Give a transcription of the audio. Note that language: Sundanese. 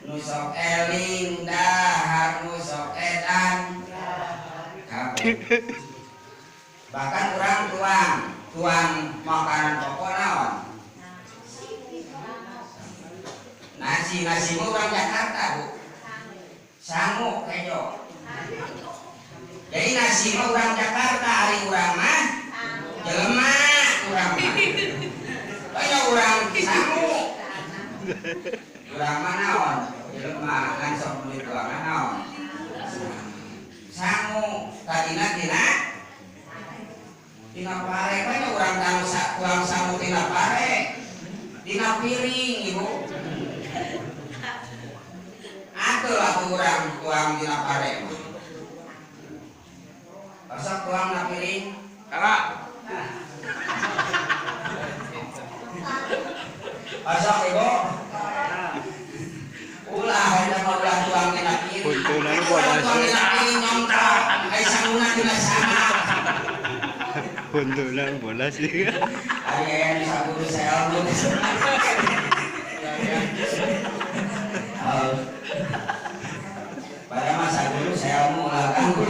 Nu sok eling dahar, nu sok edan kabeh. Bahkan urang tuang tuang makanan pokok naon? Nasi, nasi mah urang Jakarta, Bu. Sangu kejo. Jadi nasi mah urang Jakarta, ari urang mah jelema urang mah. Banyak urang sangu. Urang mah naon? Jelema ngan sok duit tuangan naon? Sangu tadina tina tina pare, banyak urang tuang sangu tina pare. Tina piring, Ibu. Atuh atuh urang tuang tina pare mah. Pasok tuang na piring. Kara. Pasok Ibu. Ulah eta mah ulah tuang tina piring. Puntunan Urang buat tuang nasi. tina piring nyongkok. Ai sanguna tina sana. Puntunan bola sih. Ari aya nu saguru saelmu. Oh. Pada masa guru saelmu ulah ganggu.